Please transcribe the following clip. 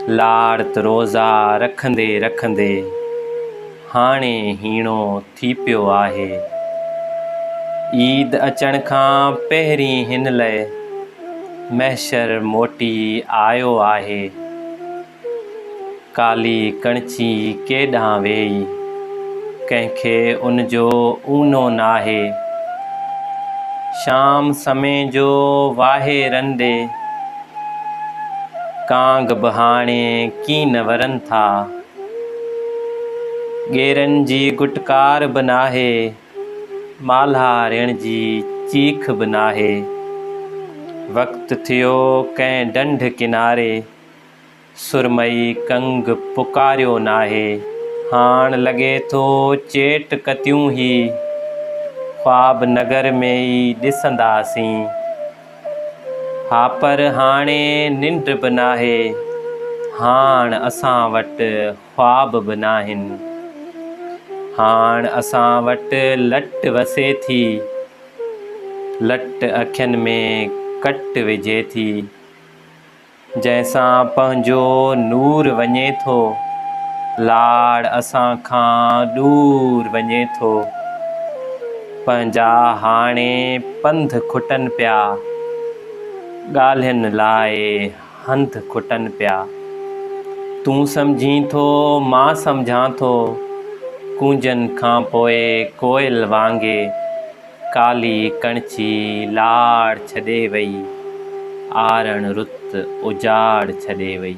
لاڙ ته روزا رکندي رکندي هاڻي هيڻو ٿي پيو آهي. عيد اچڻ کان پهرين هن لئه محشر موٽي آيو آهي. ڪالي ڪڻڇي ڪيڏانهن ويئي، ڪنهن کي ان جو اونو ناهي. شام سمي جو واهي رن ڏي، ڪانگ به هاڻي ڪين ورن ٿا. ڳيرن جي گٽڪار به ناهي، مالهاريڻ جي چيخ به ناهي. وقت ٿيو ڪنهن ڍنڍ ڪناري. سرمئي ڪنگ پڪاريو ناهي. هاڻ لڳي ٿو چيٽ ڪتيون هي خواب نگر ۾ ئي ڏسنداسين. ها پر هاڻي ننڊ به ناهي. هاڻ اسان وٽ خواب به ناهن. هاڻ اسان وٽ لٽ وسي ٿي. لٽ اکين ۾ ڪٽ وجهي ٿي. جنهن سان پنهنجو نور وڃي ٿو. لاڙ اسان کان ڏور وڃي ٿو. پنهنجا هاڻي پنڌ کٽن پيا. ڳالهين لاء هنڌ کٽن پيا. تون سمجهين ٿو مان سمجهان ٿو. ڪونجن کان پوء ڪوئل وانگي. ڪالي ڪڻڇي لاڙ ڇڏي وئي، آرڻ رت اجاڙ ڇڏي وئي.